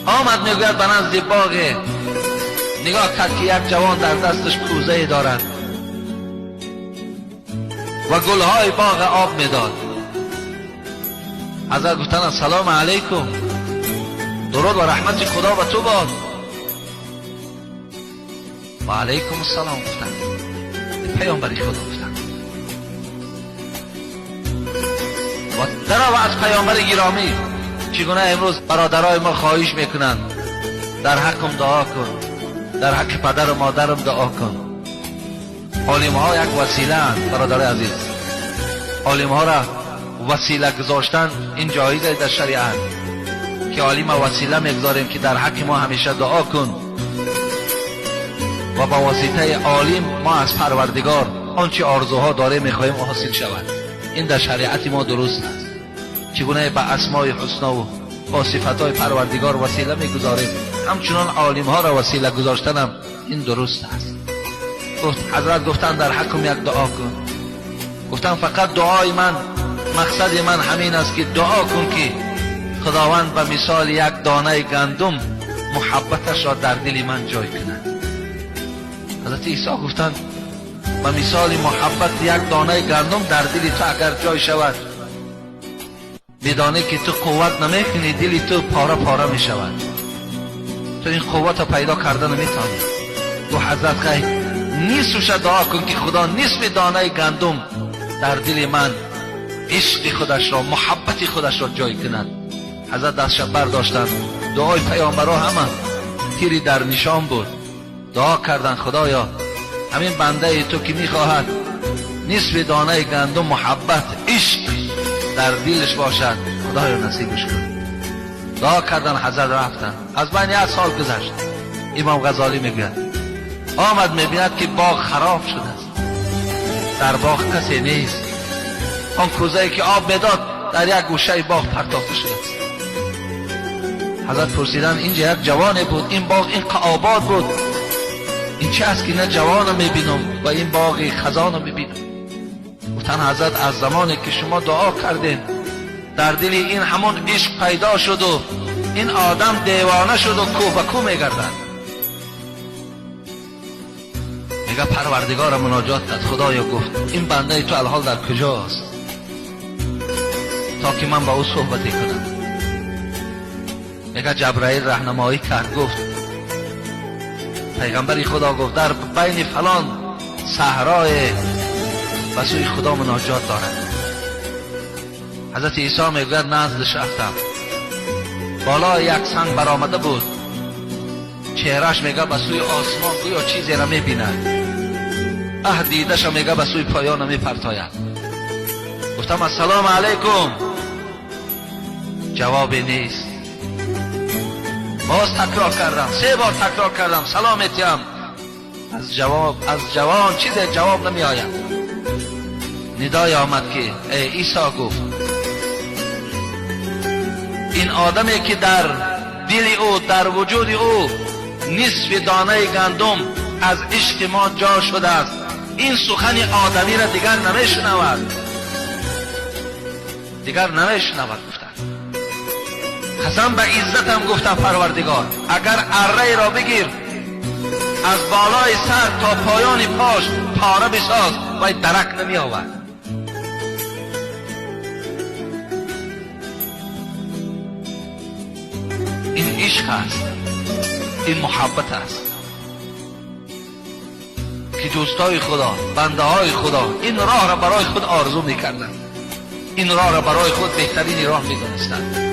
آمد میگوید به نزد باغ، نگاه کرد که یک جوان در دستش کوزه دارد و گلهای باغ آب میداد. حضرت گفتن السلام علیکم، درود و رحمت خدا به تو باد. و علیکم السلام گفتن. پیامبری خدا گفتن و درا از پیامبر گرامی چگونه امروز برادرای ما خواهش میکنند در حقم دعا کن، در حق پدر و مادرم دعا کن. عالم ها یک وسیله اند برادرای عزیز. عالم ها را وسیله گذاشتن این جایز در شریعت که عالم وسیله میگذاریم که در حق ما همیشه دعا کن و با واسطه عالم ما از پروردگار آنچه آرزوها داره میخواهیم حاصل شود. این در شریعت ما درست است. چگونه به اسمای حسنا و با صفتهای پروردگار وسیله میگذاریم، همچنان عالم ها را وسیله گذاشتنم این درست است. حضرت گفتن در حقم یک دعا کن. گفتن فقط دعای من، مقصد من همین است که دعا کن که خداوند به مثال یک دانه گندم محبتش را در دل من جای کند. حضرت عیسی گفتند به مثال محبت یک دانه گندم در دل تو اگر جای شود، بدانه که تو قوت نمیکنی، دل تو پاره پاره می شود، تو این قوت را پیدا کرده نمیتونی. تو حضرت خیر نصفش دعا کن که خدا نصف دانه گندم در دل من عشق خودش را، محبت خودش را جای کند. حضرت دستش برداشتند، دعای پیامبرا همه تیری در نشان بود. دعا کردن خدایا همین بنده تو که میخواهد نصف دانه گندم محبت عشق در دلش باشد، خدایا نصیبش کن. دعا کردن، حضرت رفتن. از بین یک سال گذشت. امام غزالی میگوید آمد میبیند که باغ خراب شده است، در باغ کسی نیست. آن کوزه‌ای که آب میداد در یک گوشه باغ پرتافته شده است. حضرت پرسیدن اینجا یک جوانی بود، این باغ این آباد بود، این چه است که نه جوان میبینم و این باغ خزان میبینم؟ گفتن حضرت از زمانی که شما دعا کردین در دل این همون عشق پیدا شد و این آدم دیوانه شد و کوه به کوه میگردد. میگه پروردگار مناجات کرد، خدایا گفت این بنده تو الحال در کجاست تا که من با او صحبتی کنم؟ میگه جبرائیل راهنمایی کرد، گفت پیغمبر خدا گفت در بین فلان صحرای به سوی خدا مناجات دارد. حضرت عیسی میگوید نزدش رفتم، بالای یک سنگ برآمده بود، چهرهش میگه به سوی آسمان گویا چیزی را میبیند، اه دیدش میگه به سوی پایان میپرتاید. گفتم السلام علیکم، جوابی نیست. باز تکرار کردم، 3 بار تکرار کردم سلامتیم، از جوان چیزی جواب نمی آید. ندای آمد که ای عیسی، گفت این آدمی که در دل او، در وجود او نصف دانه گندم از عشق ما جا شده است، این سخن آدمی را دیگر نمیشنود، دیگر نمیشنود. گفتن قسم به عزتم گفتم پروردگار اگر اره را بگیر از بالای سر تا پایان پاش پاره بساز و درک نمی آورد. این عشق است، این محبت است که دوستای خدا، بنده های خدا این راه را برای خود آرزو میکردند، این راه را برای خود بهترین راه میدانستند.